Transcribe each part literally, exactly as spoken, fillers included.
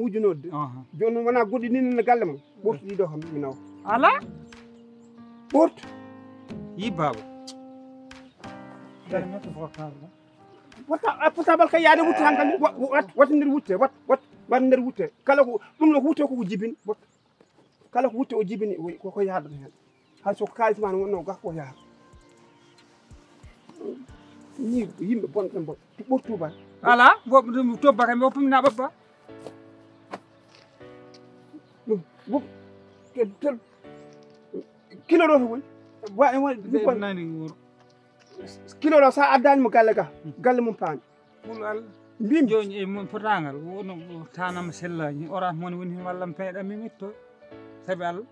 Wujunodde. Aha. Jooni noon wonaa goɗɗi nii nana galle mum. Ɓoftu ɗiɗo kam mi nawa. Alaa? Ɓoftu. Yi baaba. Wata a portable kay yaade wutte han kam. Wat wat nder wutte. Wat wat wat nder wutte. Kala ko ɗum no wutte ko jibin. Wat kala ko wutte o jibini o- ko ko yaadata heen. Hay so ko kaalis ma no wonno gah ko yaha. Ni yimɓe bonɓe mbo ɓor tuuba. Alaa, woɓɓe ɗum tobba kam woppum na ɓabba. Ɗum ɗum tel tel. Kilo ɗo to woni. Wa en woni ɗum kon. Nani wuro. Kilo ɗo sa addani mo galle ga. Galle mum paani. Wul Allah. Mbimi. Jooni e mon potangal wono tanama sellaji orange mon woni hen wallam peeɗa mi mitto. Sabi Allah.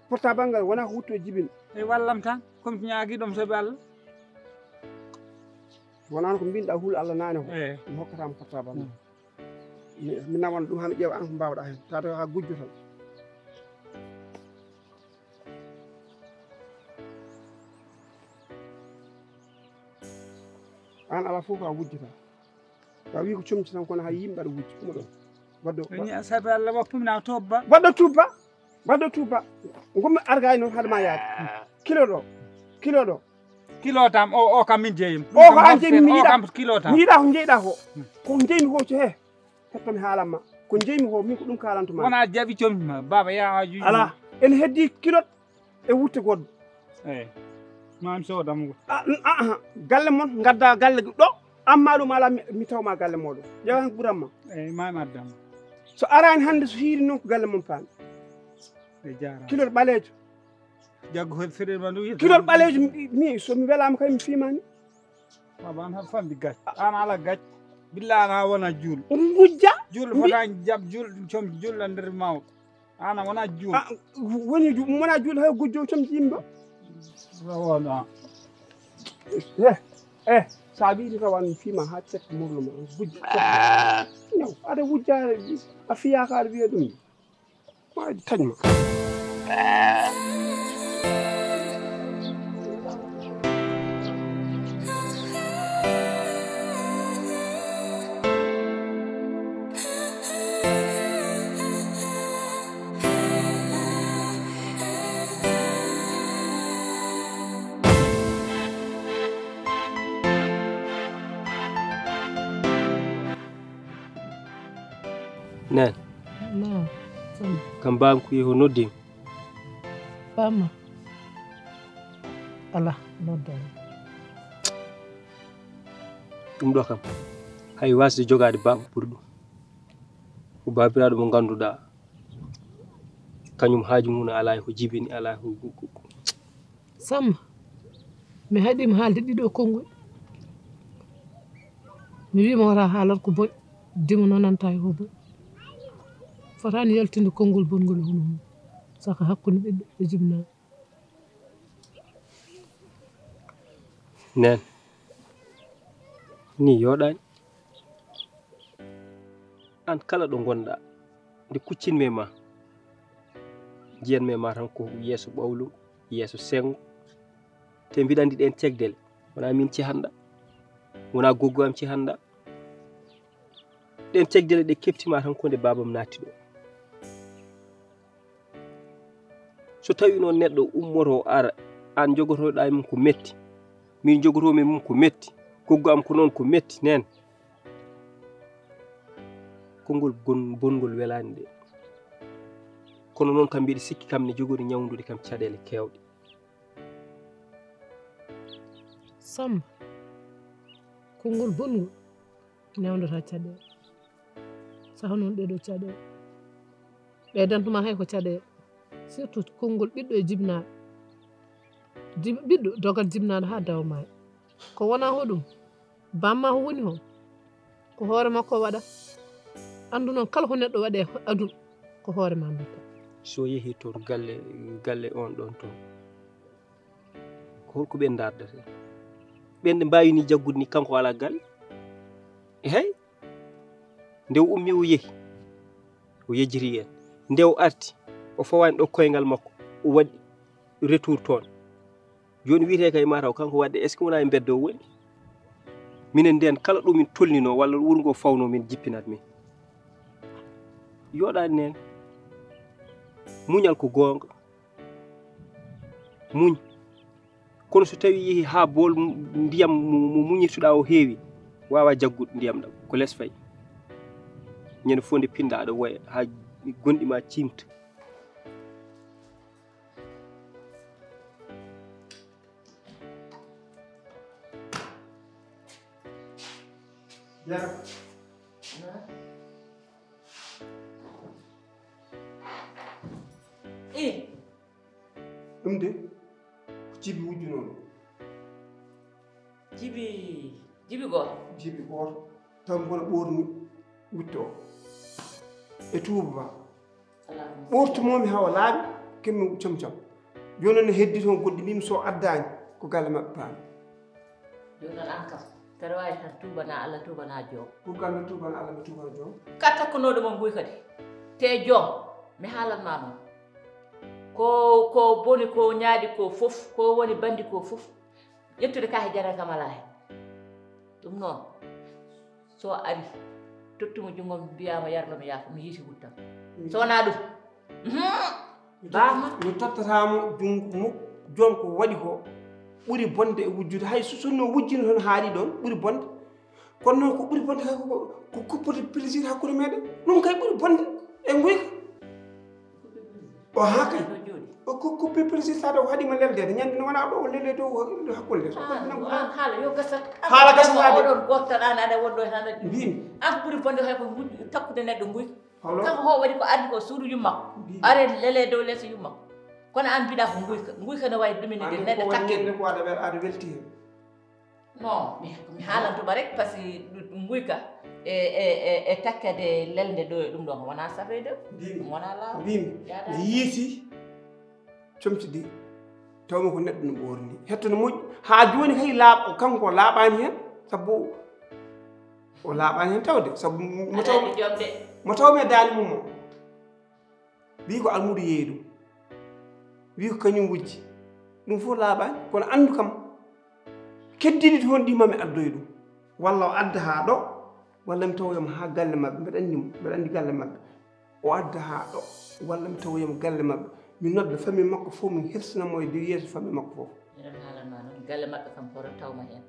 Portable ngal wona ko wutto jibin. E wallam tan comme ñaagi ɗum sabi Allah. Wonano ko mbinɗa hul Allah nane ko. Eh. Mi hokkatama portable ngal. Mi nawan ɗum hami ƴeewa an ko mbawɗa hen tata ha gujjo tan. An ala fof ko a wujjata. Taw wi ko comci tan kono hay yimɓe aɗa wujji ɗum ɗon. Wadde wadde sabi Allah wappum na tobba. Wadde tubba. Wadde tubba. Ngommi argay noon haɗa ma yaade. Kilo ɗo. Kilo ɗo. Kilo tam o o kam min jeeyim. O ko an jeeymi mi yiɗa. Kam kilo tam. Mi yiɗa ko jeyɗa ko. Ko jeymi ko he. Hetto mi haalan ma. Ko jeymi ko min ko ɗum kalanto ma. Wona jaɓi comci ma baba ya hajuji. Ala. En heddi kilo e wutte goɗɗo. Eyi. Mami soodam ngo. Galle mon gadda galle ɗo amma ɗum ala mi tawma galle moɗon ƴewan ɓuran ma. Eyi mami addama. So arani hande so hiiri noon ko galle mon paami. E jarama. Kilol ɓaleejo. Jaggo hol feɗel ma ndu. Kilol ɓaleejo mi somi welama kay mi fimani. Baba an haɗa famɗi gacce an ala gacce. Billa an a wona juul. Gujja. Juul fota jab juul com juul a nder mawɗo. An a wona juul. Woni wona juul hay gujjo com yimɓe. Wona. Eh eh sa wiidi taw an fima ha cek murluma gujjo. Aɗa wujja a fiyaka aɗa wiya ɗum. Waɗi taƴma. Nan. Naam. Kam baam ko yehi o noddi. Bamma. Ala nodda. Ɗum ɗo kam hay wasde jogaade baaba ɓuri ɗum. Ko baabiraaɗo mo ngannduɗaa kañum haaju mum alaa ko jibini alaa ko. Samma, mi haɗiima haalde ɗiɗo konngol. Mi wiima wata haalat ko boy dimo nonanta e ko boy. Fotaani yaltinde konngol bongol e hono mum saka hakkunde ɓiɗɗo e jibinaaɗo. Nen ni yoɗani an kala ɗo gonɗa nde kuccinmi e ma. Jiyanmi e ma tan ko yeeso ɓawlu yeeso sengo. Te mbiɗa anndi ɗen cegdele wona min cehanɗa. Wona goggo am cehanɗa. Ɗen cegdele ɗe keftima tan ko nde babam natti ɗo. So tawi noon neɗɗo ummoto ara an jogotoɗa e mum ko metti min jogotomi e mum ko metti goggo am ko noon ko metti nen. Konngol bongol welani de. Kono noon kam mbiɗa sikki kam ne jogori ñawndude kam caɗele kewɗe. Samba, konngol bongol ñawndata caɗele. Saha noon ɗeɗo caɗele ɓeydantuma hay ko caɗele. Surtout konngol ɓiɗɗo e jibnaɗo. Ɓiɗɗo dogat jibnaɗo ha dawa maayi. Ko wona hoɗum? Bamma ko woni hon? Ko hoore makko waɗa. Anndu noon kala ko neɗɗo waɗe aduna ko hoore ma mbatta. So yehi toon galle galle on ɗon toon ko holko ɓen ndardata? Ɓen ɓe mbawi ni jaggude ni kanko ala galle. Hey. Nde o ummi o yehi o yejjiti en. Nde o arti o fawani ɗo koyngal makko o waɗi retour toon. Joni wiyete kay mataw kanko wadde est ce que wona e beddo o woni? Minen nden kala ɗo min tolnino walla wuro ngo fawno min jippinat min. Yooɗaani neen. Muñal ko goonga. Muñ. Kono so tawii yehii haa bool ndiyam mo muñirtuɗaa o heewi, waawaa jaggude ndiyam ɗam, ko les fayi. Ñande fof nde pinɗaa aɗa woya haa gonɗi maa ciimta. I. Ɗum de ko jibi wujjunoo ɗum. Jibi, jibi gooto. Jibi gooto. Taw mboɗo ɓoorni wutto o. E tuuba ba. Ɓoortumoomi hawa laaɓi, kemmi com com. Jooni noon heddii toon goɗɗi, mbimi so addaani ko galle maɓɓe paami. Jooni noon aan kam, mbeɗa waawi tan tuubanaa Alla, tuubanaa joom. Pour que mi tuubana Alla, mi tuubana joom. Ka takkunooɗo mo nguy kadi, te joom, mi haalan ma noon. Ko, ko boni, ko ñaaɗi ko fof, ko woni banndi ko fof, ƴettude ka he jara kam alaa heen. Ɗum noon, so ari, tottu mo junngo mbiyaa mo yarlo mi yaafo, mi yiiti wuttam. So wonaa ɗum, Bama. Mi tottataamo junngo mum, joom ko waɗi ko ɓuri bonde e wujjude. Hay so sonnoo wujjino tan haaɗi ɗoon, ɓuri bonde. Kono noon ko ɓuri bonde kay ko, ko, ko coupure plaisir hakkunde meeɗen. Ɗum kay ɓuri bonde e nguyka. O haa kay. O ko coupure plaisir tawde o haɗiima leldeede. Ñande nde wonaa ɗo o lelde dow hakkunde. So foti nangu. Haala yo gasat. Haala gasataade. Oɗon gooto tan aan aɗa wonɗo tan aɗa. Mbiimi. Aan ko ɓuri bonde kay ko takkude neɗɗo nguyka. Kanko ko waɗi ko ardi ko suudu yummakko. Are lele dow leeso yummakko. Kono aan mbiɗa ko nguyka. Nguyka no wayi ɗumini de neɗɗo takke. Ko waɗi ko aɗa wel aɗa welti heen. Non, mi mi haalantuma rek par ce que nguyka e e e e takkede lelnde ɗo e ɗum ɗo ko wona safeede. Ɗum wona laaw. Mbimi mi yiiti comci ɗi tawmi ko neɗɗo no ɓoorni hetto no moƴƴi haa jooni kay laaɓ kanko laaɓaani heen sabu o laaɓaani heen tawde sabu mo taw mo tawmi e daali mum o wii ko almuudo yeeyi ɗum wii ko kañum wujji ɗum fof laaɓaani kono anndu kam keddiiɗi toon ɗi mami addoy ɗum walla o adda haa ɗo walla mi tawoyamo haa galle maɓɓe mbeɗa anndi mo mbeɗa anndi galle maɓɓe o adda haa ɗo walla mi tawoyamo galle maɓɓe mi nodda famille makko fof min hersina mo e dow yeeso famille makko fof eɗen haalanma noon galle maɓɓe kam hoto tawma heen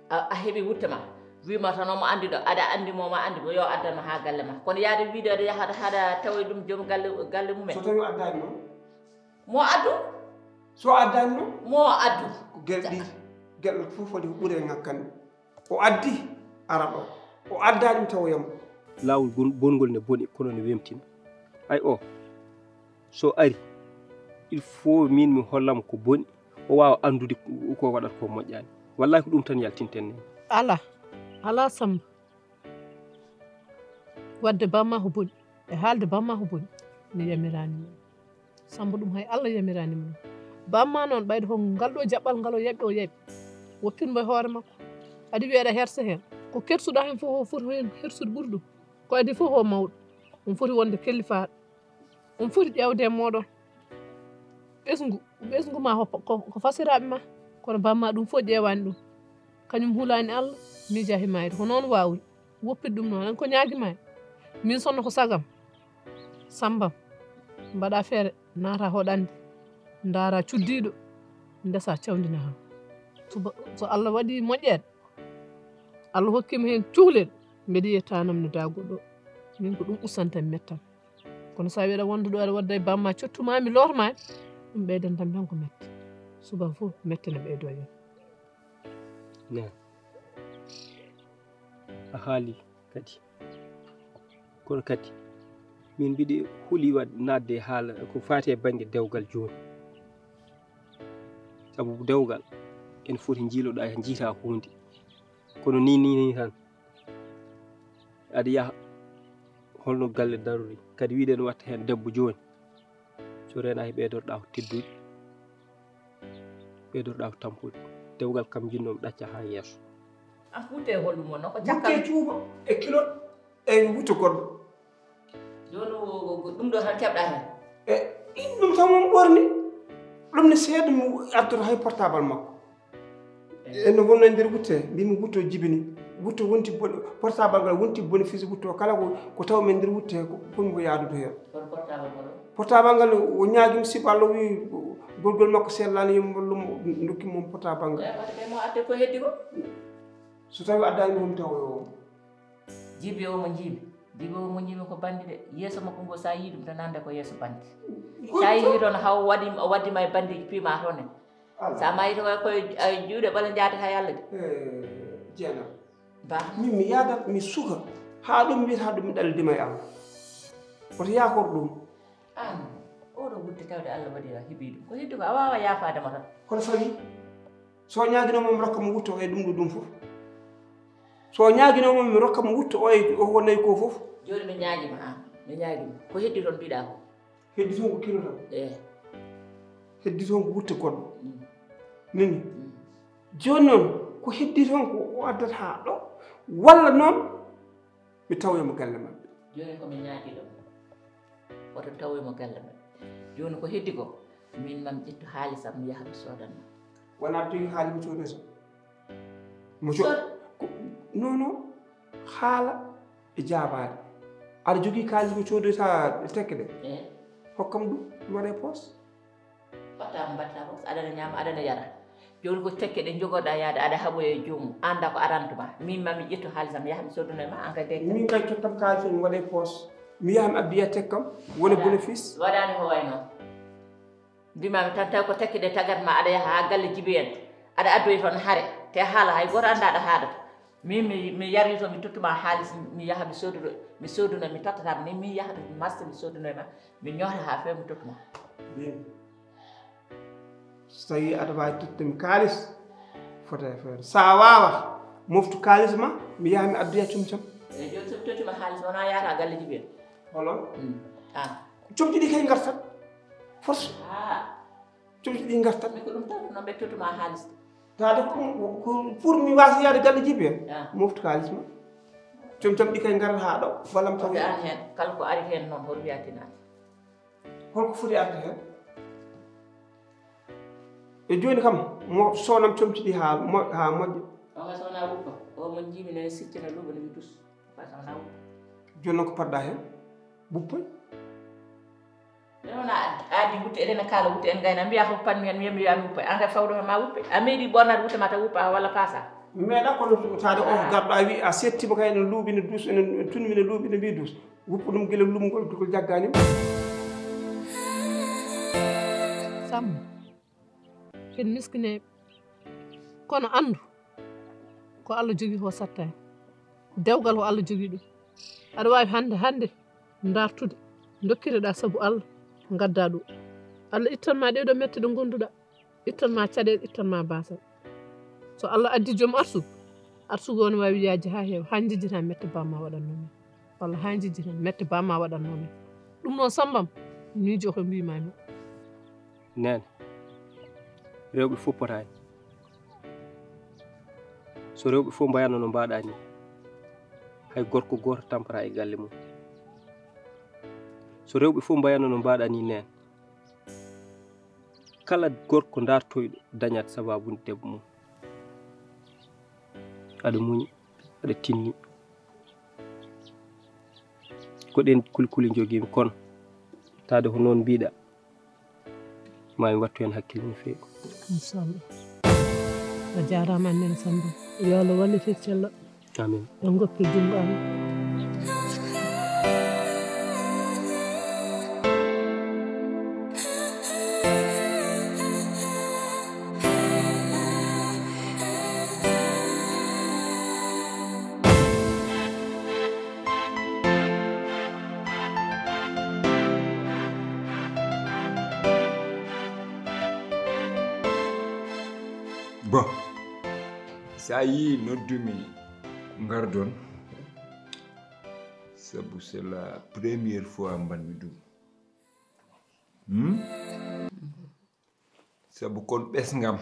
a a heɓi wutte ma wima tan omo andi ɗo aɗa andi mo ma andi mo yo addanma ha galle ma kono yaade wiide aɗa yaha aɗa haɗa tawa ɗum joom galle galle mumen so tawi o addani noon mo addu so addani noon mo addu ko gel ɗi gel fof waɗi ko ɓuuri e ngakkande o addi ara ɗo o addani mi tawoyam laawol bongol ne boni kono ne wemtina ay o so ari il faut min mi hollamo ko boni o waawa anndude ko waɗata ko moƴƴaani. Wallaahi ko ɗum tan yaltinten neene. Alaa, alaa Sammba. Waɗde bammaa ko boni e haalde bammaa ko boni mi yamiraani mo. Sammba ɗum hay Alla yamiraani mo. Bammaa noon ɓayde ko ngal ɗoo jaɓɓal ngal o yaɓi o yaɓi. Woppin mo e hoore makko. Aɗa wiya aɗa hersa heen. Ko kersuɗaa heen fof o foti heen hersude ɓuri ɗum. Ko adii fof o mawɗo. Omo foti wonde kellifaaɗo. Omo foti ƴeewde e mooɗon ɓesngu, ɓesngu ma ko, ko, ko fasiraaɓe ma, kono bammaa ɗum fof ƴeewaani ɗum. Kañum hulaani Alla, miijaa e maayde. Ko noon waawri, woppit ɗum noon, en ko ñaagi ma en. Miin sonno ko sagam, sammbam, mbaɗaa feere, naata hoɗande, ndaara cuddiiɗo, ndesa cawndina kam. Suba, so Alla waɗii moƴƴeede, Alla hokkii mi heen cukalel, mbeɗa yiya tanam no daago ɗo. Miin ko ɗum ustantam mettam. Kono so a wiɗa wonde ɗo aɗa wadda e bamma cottu ma mi loota ma ɗum ɓeydantam tan ko mette subaka fof mette ne ɓeydo e naan a haali kadi kono kadi min mbiɗi huli waɗ nadde e haala ko faati e bannge dewgal jooni sabu dewgal ene foti njiiloɗa jiita hunde kono ni ni ni tan aɗa yaha holno galle darori kadi wiɗen watta hen debbo joni so renaki ɓeydorɗa ko teddude ɓeydorɗa ko tampude dewgal kam jinnomi ɗacca ha yeeso an kutte e holɗum wonno ko cakkal cuuba e kilo e wutto goɗɗo joni ɗum ɗo tan keɓɗa hen e ɗum tan mon ɓorni ɗum ne seeɗa mi artoto hay portable makko En no wonno e nder wutte, mbimi wutto jibini. Wutto wonti bon-, portable ngal wonti bénéfice wutto. Kala ko, ko taw men nder wutte, ko, ko mi ko yaadude heen. Portable ngal o ñaagim sibu Allah wi gorgol makko sellaani, yo mo wallu mo, ndokki mo portable ngal. Ɓe mo adde ko heddi ko? So tawi addaani mo, mi tawa yo. Jibi o mo jiimi. Jibi o mo jiimi ko bandi de. Yeeso makko ngo sa yii ɗum tan annda ko yeeso bandi. Sa yii toon haw waɗi, o waddi ma e bandiji piima toon en. Sa maayi to koye, koye juuɗe ɓale njaadata e Allah de. Jeena. Ba. Min mi yaadat mi suka. Haa ɗum mbiyata ɗum mi ɗallidima e Allah. Woto yaakor ɗum. An, oɗo wutte tawde Allah waɗi a heɓi ɗum. Ko heddi ko a waawa yaafaade mo tan. Kono fawi. So ñaaginooma mi rokka mo wutto o e ɗum ɗo ɗum fof. So ñaaginooma mi rokka mo wutto o e o wonay ko fof. Jooni mi ñaagima an, mi ñaagima. Ko heddi toon mbiɗa ko? Heddi toon ko kilo tan. Eh. Heddi toon ko wutte goɗɗo. Mm. Nini? Mm. Jooni noon, ko heddi toon ko o addata haa ɗo. Walla noon, mi tawoyamo galle maɓɓe. Jooni ko mi ñaagiɗo mo. Woto tawoymo galle maɓɓe. Jooni ko heddi ko, min mam ƴettu haalisam mi yaha mi soodanma. Wona aɗa jogii haalis mo coodayta? Mo co-, ko, non, non. Haala e jaabaade. Aɗa jogii kaalis mo coodayta e tekke ɗe? Eh. Hokkam ɗum, mi waɗa e poos. Mbaɗta ko mbaɗta ko, aɗana ñaama, aɗana yara. Jooni ko tekke ɗe njogorɗa yaade, aɗa haɓoya e joomum, annda ko aranta ma. Min ma mi ƴettu haalisam, mi yaha mi sooduno e ma, an kay de. Min kay cottam kaalis o, mi waɗa e poos. Mi yaha mi addoya tekkam, wona bénéfice. Waɗaani ko wayi noon. Mbima mi tan tawi ko tekke ɗe tagat ma, aɗa yaha haa galle Jibi en. Aɗa addoya toon hare, te haala hay gooto annda aɗa haadata. Min mi, mi yari to, mi tottuma haalis, mi yaha mi sooduno, mi sooduno, mi tottatama ni, min yahata mi marché, mi sooduno e ma, mi ñoota haa feewa, mi tottuma. Min, so tawi aɗa waawi tottumi kaalis, fota e feere. Sa waawa, moftu kaalis ma, mi yaha mi addoya comcam. Eyi, jooni so mi tottuma haalis, wona yahata galle Jibi en. Holo? Mm. Ah. Comci ɗi kay ngartat. Force. Ah. Comci ɗi ngartat. Mi ko ɗum tan, no ɓe tottuma haalis. Taade ko, ko pour mi waasa yaade galle Jibi en. Ah. Moftu kaalis ma. Comcam ɗi kay ngarat haa ɗo, wallam taw. Wonde an heen, kala ko ari heen noon, hol wiyatinaa? Holko foti arde heen? E jooni kam, mo soonam comci ɗi haa mo-, haa moƴƴa. O nga soona wuppa, o mo jiimi ne siccana luuɓa ne mi dus. Ka soona wuppa. Jooni noon ko paɗɗa heen? Wuppoy? Nde wona aadi wutte, eɗen kaala wutte, en ngayna, mbiya ko panmi hen, mbiya mi wuppa. An kay fawɗo ma wuppe. A meeɗi ɓornaade wutte ma taw wuppa walla paasa? Mi meeɗa, kono taade o garɗo a wi a settima kay ene luuɓi ne duus, ene tunmi ne luuɓi ne mbiya duus. Wuppa ɗum gila lumgol, ko jagganima. Samma, ken miskineeɓe. Kono anndu, ko Allah jogii ko sattaani. Dewgal ko Allah jogii ɗum. Aɗa waawi hannde, hannde ndartude, ndokkitoɗaa sabu Allah, ngaddaa ɗum. Allah ittan ma ɗee ɗoo mette ɗo ngonduɗaa, ittan ma caɗeele, ittan ma baasal. So Allah addi joom arsugu, arsugu o ne waawi yaaji haa heewa, haa njejjita mette bamma waɗannoo ma, walla haa njejjita mette bamma waɗannoo ma. Ɗum noon Sammbam, miijo ko mbiimaami. Neene, rewɓe fof potaani. So rewɓe fof mbayatno no mbaɗa ni, hay gorko gooto tampata e galle mum. So rewɓe fof mbayatno no mbaɗa ni, Neene, kala gorko dartoyɗo dañat sababunde debbo mum. Aɗa muñi, aɗa tinni. Ko ɗeen kulkuli njogiimi, kono taade ko noon mbiɗa, ma mi wattu heen hakkille no feewi. Inchallah. A jaaraama, Neene Sammbam. Yo Allah wallitin cellal. Amiin. On ngoppi junngo am. Bon, sa yii noddumi ngardon, sabu c'est la première fois mbanmi ɗum. Hmm? Sabu kon ɓesngam.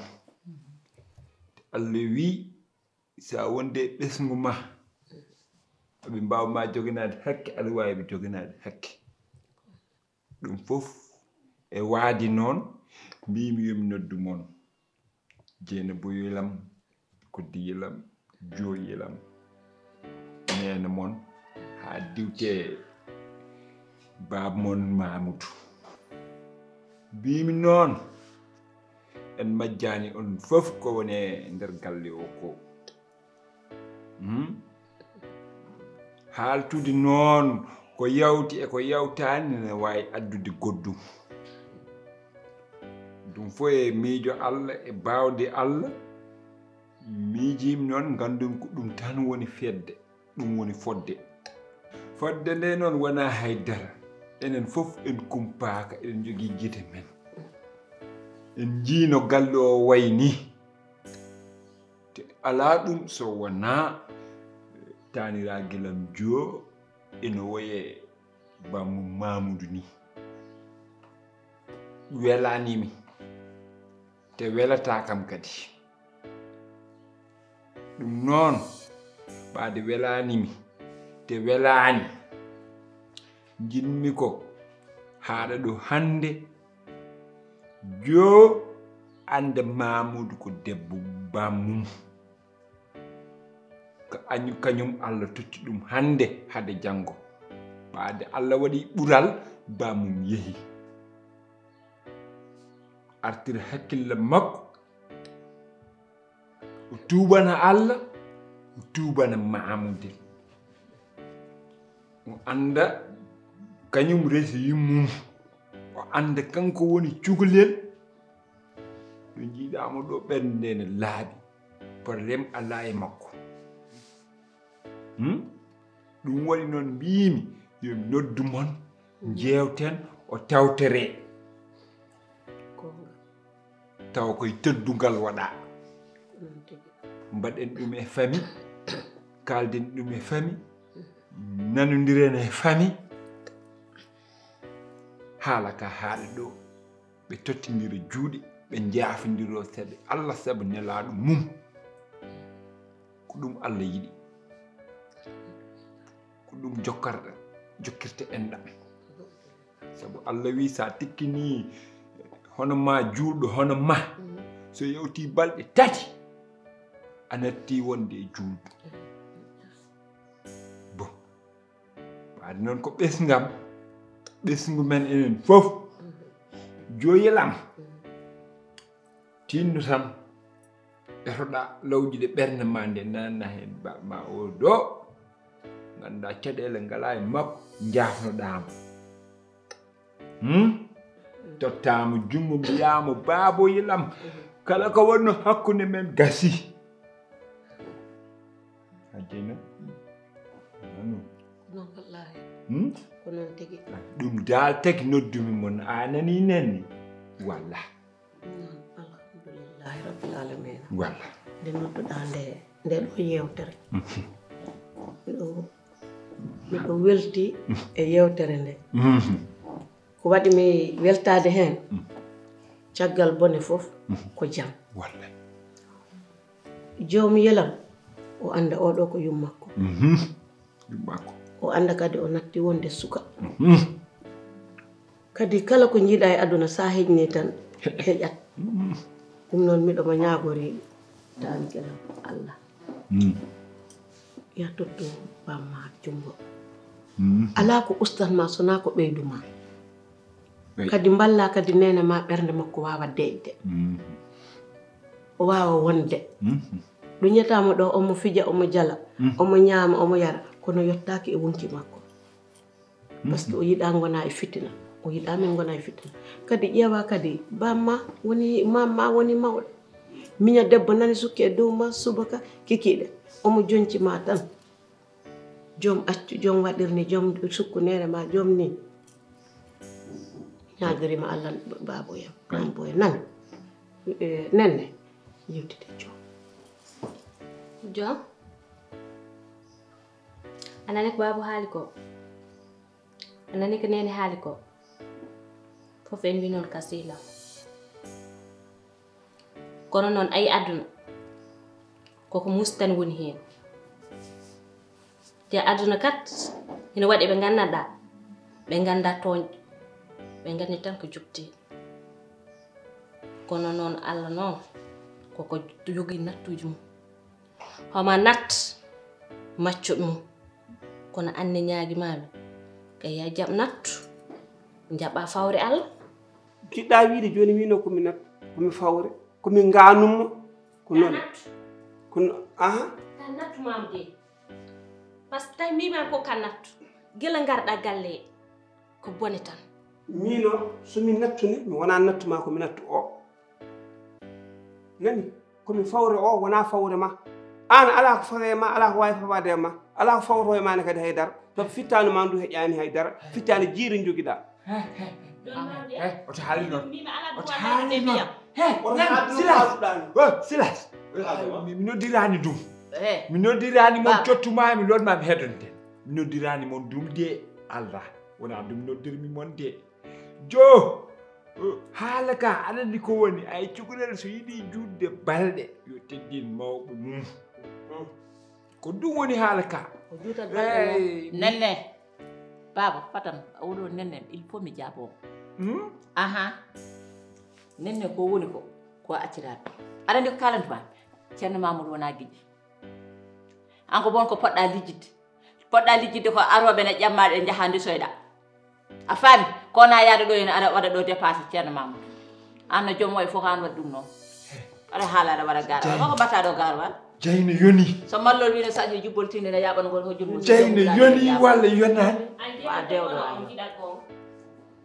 Allah wi sa wonde e ɓesngu ma, aɓe mbaawa ma joganaade hakke, aɗa waawi ɓe joganaade hakke. Ɗum fof e waadi noon, mbimi yo mi noddu mon. Jeena Boyoy Lam, Koddiyelam, jooyelam, neene mon, haa diwte baaba mon Mamudu. Mbiimi noon, en majjaani on fof ko woni e nder galle o ko. Hmm? Haaltude noon ko yawti e ko yawtaani ne waawi addude goɗɗum. Ɗum fof e miijo Allah, e baawde Allah, miijiimi noon, nganndumi ko ɗum tan woni fedde, ɗum woni fodde. Fodde nde noon wonaa hay dara. Enen fof en kumpaaka, eɗen njogii gite men. En njii no galle o wayi nii. Te alaa ɗum so wonaa taaniraagelam Joo eno woye bammum Mamudu nii. Welaani mi, te welataa kam kadi. Ɗum noon, ɓaade welaani mi, te welaani. Njiɗmi ko haaɗa ɗo hannde, Joo annda Mamudu ko debbo bammum. Ka añu-, kañum Allah totti ɗum hannde hade janngo. Ɓaade Allah waɗi ɓural, bammum yehi. Artira hakkille makko, o tuubana Allah, o tuubana Mamudu. O annda kañum resi yummum. O annda kanko woni cukalel. Ɗo njiiɗaa mo ɗo ɓernde nde ne laaɓi. Problème alaa e makko. Hmm? Ɗum waɗi noon mbiimi yo mi noddu mon, njeewten o tawtoree. Goonga. Tawa koye teddungal waɗaa. Noon tigi. Mbaɗen ɗum e fami, kaalden ɗum e fami, nanondiren e fami. Haala ka haaɗa ɗo, ɓe tottindira juuɗe, ɓe njaafondiroo sabi Allah, sabu nelaaɗo mum. Ko ɗum Allah yiɗi. Ko ɗum jokkarɗen, jokkirta enɗam. Sabu Allah wi, so a tikkini hono ma juulɗo hono ma, so yawti balɗe tati, a natti wonde e juulɗo. Bon. Waade noon ko ɓesngam, ɓesngu men enen fof. Jooyelam. Tinno tan, etoɗaa lawƴude ɓernde ma nde, nanna heen ba-, ma o ɗo. Nganndaa caɗeele ngalaa e makko, njaafnoɗaa mo. Hmm? Tottaama junngo, mbiyaama, "Baabo yelam, kala ko wonno hakkunde men gasi." A jeyi noon? Nanu. Ko noon wallaahi. Hmm? Ko noon tigi. Ɗum daal tagi noddumi mon. A nanii nenni? Walla. Noon, alhamdulillahi rabbil alamina. Walla. Nde nodduɗaa nde, nde ɗo yeewtere. Mhm. Miɗo, miɗo welti e yeewtere nde. Mhm. Ko waɗi mi weltaade heen, mhm, caggal bone fof, mhm, ko jam. Wallay. Joom yelam, o annda oɗo ko yummakko. Mhm. Yummakko. O annda kadi o natti wonde suka. Mhm. Kadi kala ko njiɗa e aduna, sa heƴni tan, heƴat. Mhm. Ɗum noon, miɗo mo ñaagori taanikelam Allah. Mm. Ya tottu bamma junngo. Mm. Alaa ko ustan ma, so naa ko ɓeydu ma. Ɓey- Kadi mballa kadi neene ma, ɓernde makko waawa deeƴde. Mm. O waawa wonde. Mm. Ɗum ñetaama ɗo, omo fija, omo jala, mm, omo ñaama, omo yara, kono yottaaki e wonki makko. Parce que o yiɗaa ngona e fitina. O yiɗaa min ngona e fitina. Kadi ƴeewa kadi, bamma woni, mamma woni mawɗo. Miña debbo nani sukki e dow ma subaka kikiiɗe. Omo jonci ma tan. Joom accu, joom waɗir ni, joom sukku neene ma, joom ni. Ñaagirima Allah, baabo yam, mambo yam. Nani? Eh, nenne, yewtide joom. Joom? A nani ko baabo haali ko? A nani ko neene haali ko? Fof en mbi noon ka sehil am. Kono noon, ayi, aduna, koko muus tan woni heen. Te aduna kat, ina waɗi ɓe nganndanɗaa, ɓe nganndaa tooñɗo, ɓe nganndi tan ko jubti. Kono noon, Allah noon, koko jogii nattuuji mum. Homa nat macco ɗum. Kono anne ñaagi maami. Kay ya jaɓ nattu. Jaɓa fawre Allah. Jiɗɗa wiide jooni wino ko mi nat, ko mi fawre, ko mi nganumma. Ko noon. Ka nattu. Ko no-, aha. Ka nattu maam de. Parce que tawi mbiima ko ka nattu. Gila ngarɗa galle ko bone tan. Miino, so mi nattu ne, mi wona nattu ma, ko mi nattu o. Nani? Ko mi fawre o, wona fawre ma. An, ala ko fawe ma, ala ko wawi fawade ma, ala ko fawto e ma ne kadi haydara. To fittani ma ndu heƴani haydara. Fittani jiiri jogiɗa. He, he. He, oto haali noon. Oto haali noon. He, oto haali noon. Silas. Oh, Silas. Mi, mi noddirani ɗum. He. Mi noddirani mon. Baba. Cottuma, mi lotma, mi hedonte. Mi noddirani mon ɗum de Allah. Wona ɗum noddirmi mon de. Jo. Haala ka, aɗa anndi ko woni? Ay, cukalel so yiɗi juutde balɗe, yo teddin mawɓe mum. Ko ɗum woni haala ka. O juutat balɗe mum. Nenne, baaba, fatam, oɗo nenne, il faut mi jaabo. Hmm? Aha. Nenne, ko woni ko, ko acciraɓe. Aɗa anndi ko kalantuma? Ceerno Mamoudou wona giƴi. An ko bon ko poɗɗa lijjitde. Poɗɗa lijjitde ko arooɓe ne ƴamma ɗe njaha ndisoyɗa. A faami? Ko na yaada ɗo ene aɗa waɗa ɗo dépassé Ceerno Mamoudou. An no joom o e fof ko an waɗi ɗum noon. Aɗa haala aɗa waɗa gaarwal. Ko ko mbaɗta ɗo gaarwal? Jayno yoni. So mallol wino saɗi jubbol tinde ne yaɓan ngol hojjum. Jayno yoni walla yonaani? Wa dewɗo.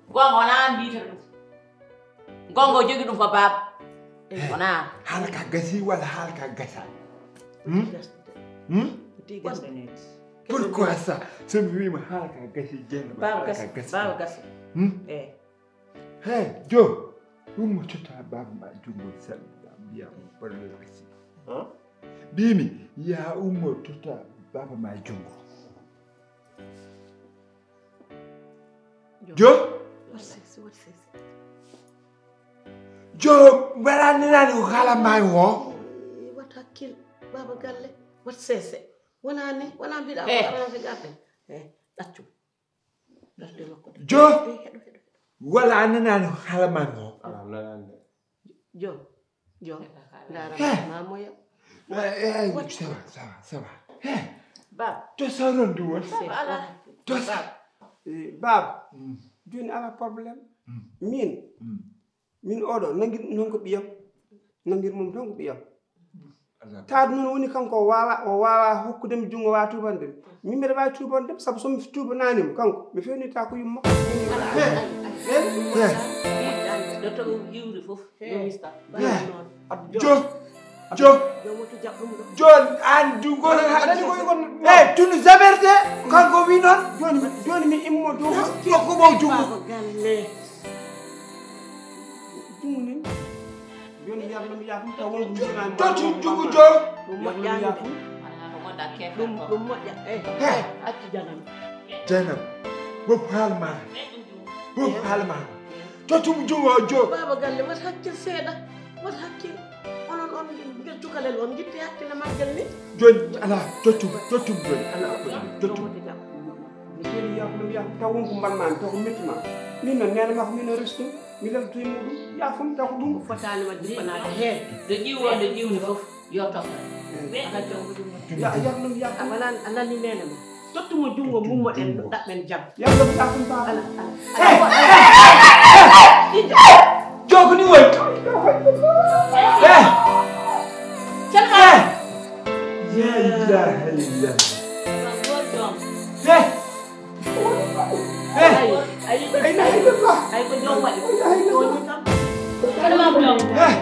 Gonga wona an mbiyata ɗum. Gonga o jogi ɗum ko baaba. Eh, wona. Haala ka gasi walla haala ka gasa? Hmm? Hmm? Pourquoi ça? So mi wiima haala ka gasi, jeyna ma baaba haala ka gasi. Baaba gasi. Hmm? Eh. Hey, Jo, ɗum mo cotta baaba ma junngo salli, mbiya mo ballo gasi. Huh? Mbimi, ya ummo totta baaba ma junngo. Jo? Jo? Wat sese, wat sese. Jo, mbaɗa nenani ko kala may wo? Eh, wat hakkil, baaba galle, wat sese. Wona ni, wona mbiɗa ko arrangé garde. Eh, ɗaccu. Ɗaccu makko. Jo? Eh, heɗo, heɗo, heɗo. Wala a nenani ko kala may wo? Ala, mi nanani de. Jo, Jo, ndaara ma moya. Eh, eh, ça va, ça va, ça va. Eh, Bab. To sawron du won. Ça va, ala. To sa-, Bab. Eh, Bab. Mm. Joni ala problème. Mm. Min. Mm. Min oɗo, nangir non ko ɓiyam. Nangir mum tan ko ɓiyam. Taade noon woni kanko o waawa, o waawa hokkude mi junngo, waawa tuubande mi. Min mbiɗa waawi tuubande mo, sabu so mi tuubanani mo kanko, mi fewnita ko yumma. Ɗo taw iwri fof, yo mista. Jo, jo, jo, an junngo, eh, tunu zaberde, kanko wi noon. Joni, joni mi immo dow. Ko mo junngo. Junngo nin. Joni yarno mi yaafum taw wonko njirani. Totti junngo jo. Ɗum moƴƴani. Ɗum, ɗum moƴƴa. Eh, eh, accu janam. Jaynab, bof haala ma. Bof haala ma. Tottum junngo o jo. Baaba galle, wat hakkil seeɗa. Wat hakkil. Onon on ngel cukalel on ngitti hakkille maggel ni. Joni ala tottum, tottum joni. Ala tottum. Mi seli yaafo ɗum yaafo taw wonko mbanmaami taw ko metti ma. Min noon neene makko min o restum. Mi lelto e muɗum, yaafam taw ko ɗum. Fotaani waɗde fanaade heen. Nde ƴiiwoo, nde ƴiiwni fof, yo tokka. Ya, yarnum, ya. A wala, a nani neene ma. Tottu mo junngo mum, mo ɗen ɗaɓɓen jam. Yarnum, yaafam taw. Ala, ala. Jogo ni woni. Eh. Ceerno. Eh. Ya ilaha illallah. Eh. Ay, ay, ay, ay, ay, ko jom waɗi. Ay, ay, ay. Ko jom kam. Ko jom. Eh.